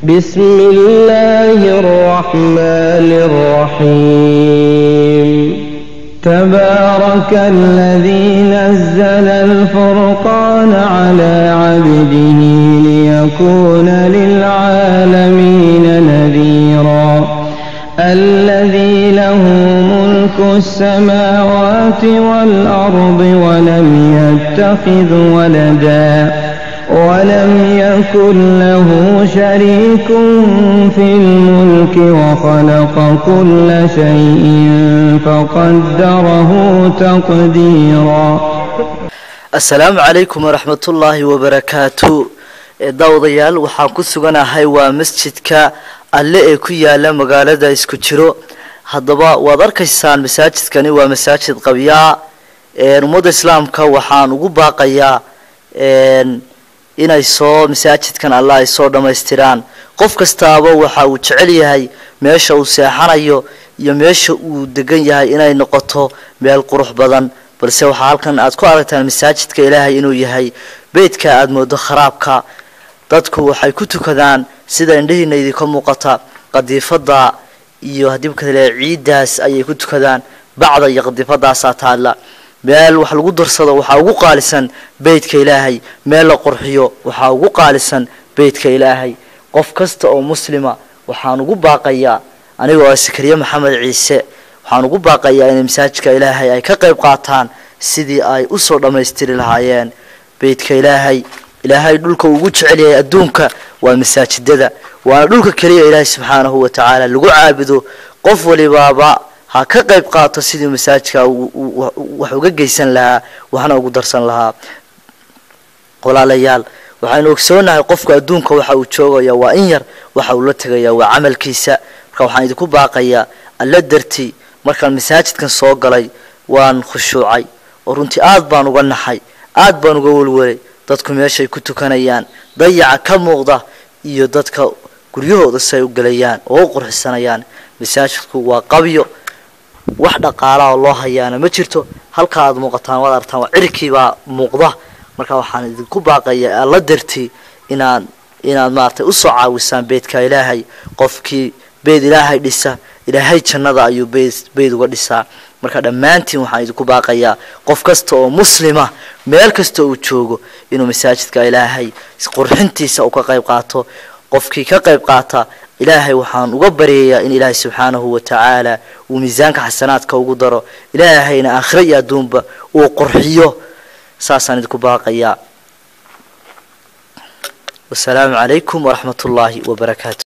بسم الله الرحمن الرحيم. تبارك الذي نزل الفرقان على عبده ليكون للعالمين نذيرا. الذي له ملك السماوات والأرض ولم يتخذ ولدا ولم يكن له شريك في الملك وخلق كل شيء فقدره تقديرا. Asalaamu calaykum waraxmatullaahi wabarakaatu. Daawadayaal, waxaan ku suganahay waa masjidka Alle ee ku yaala magaalada Isku Jiro. Haddaba waad arkaysaan, masaajidkani waa masaajid qabyaa. Ummadda Islaamka waxaan ugu baaqayaa inay soo masaajidkan Alle ay soo dhammaystiraan. Qof kastaaba waxa uu jecel yahay meesha uu seexanayo iyo meesha uu degan yahay inay noqoto meel qurux badan, balse waxaa halkan aad ku aragtaan masaajidka Ilaahay inuu yahay beydka aada moodo kharaabka. Dadku waxay ku tukadaan, sida indhahiina idinka muuqata, qadiifada iyo haddii kale ciiddaas ayay ku tukadaan. Bacda iyo qadiifadaasaa taalla. Meel wax lagu darsado waxaa ugu qaalisan beydka Ilaahay, meel la qurxiyo waxaa ugu qaalisan beydka Ilaahay. Qof kasta oo muslima waxaan ugu baaqayaa, anigoo ah Sakariye Maxamed Ciise, waxaan ugu baaqayaa inay masaajidka Ilaahay ay ka qayb qaataan sidii ay usoo dhammaystiri lahaayeen beydka Ilaahay. Ilaahay dhulka ugu jecel yahay adduunka waa masaajidada, waana dhulka keliya Ilaahay subxaanahu wa tacaala lagu caabudo. Qof walibaaba ha ka qayb qaato sidii masaajidka wax uga geysan lahaa, waxna ugu darsan lahaa. Walaalayaal, waxaynu ogsoonahay qofka adduunka waxa uu joogaya waa in yar, waxa uu la tegaya waa camalkiisa. Marka waxaan idinku baaqayaa Alla dartii. Markaan masaajidkan soo galay waan khushuucay oo runtii aad baan uga naxay, aad baan uga welwelay dadku meeshay ku tukanayaan, dayaca ka muuqda, iyo dadka guryahooda si ay u gelayaan oo u qurxisanayaan. Masaajidku waa qabyo, wax dhaqaalaha loo hayaana ma jirto. Halka aad muuqataan waad artaan, waa cirkiibaa muuqda. Marka waxaan idinku baaqayaa Alla dartii inaad maaragtay usoo caawisaan beydka Ilaahay. Qofkii beyd Ilaahay dhisa, Ilaahay jannada ayuu beyd uga dhisaa. Marka dhammaantiin waxaan idinku baaqayaa qof kasta oo muslima, meel kasta uu joogo, inuu masaajidka Ilaahay qurxintiisa uu ka qayb qaato. Qofkii ka qayb qaata, Ilaahay waxaan uga baryayaa in Ilaahay subxaanahu wa tacaala uu miisaanka xasanaadka ugu daro, Ilaahayna aakhiro iyo adduunba uu qurxiyo. Saasaan idinku baaqayaa. Wasalaamu calaykum waraxmat ullaahi wabarakaatu.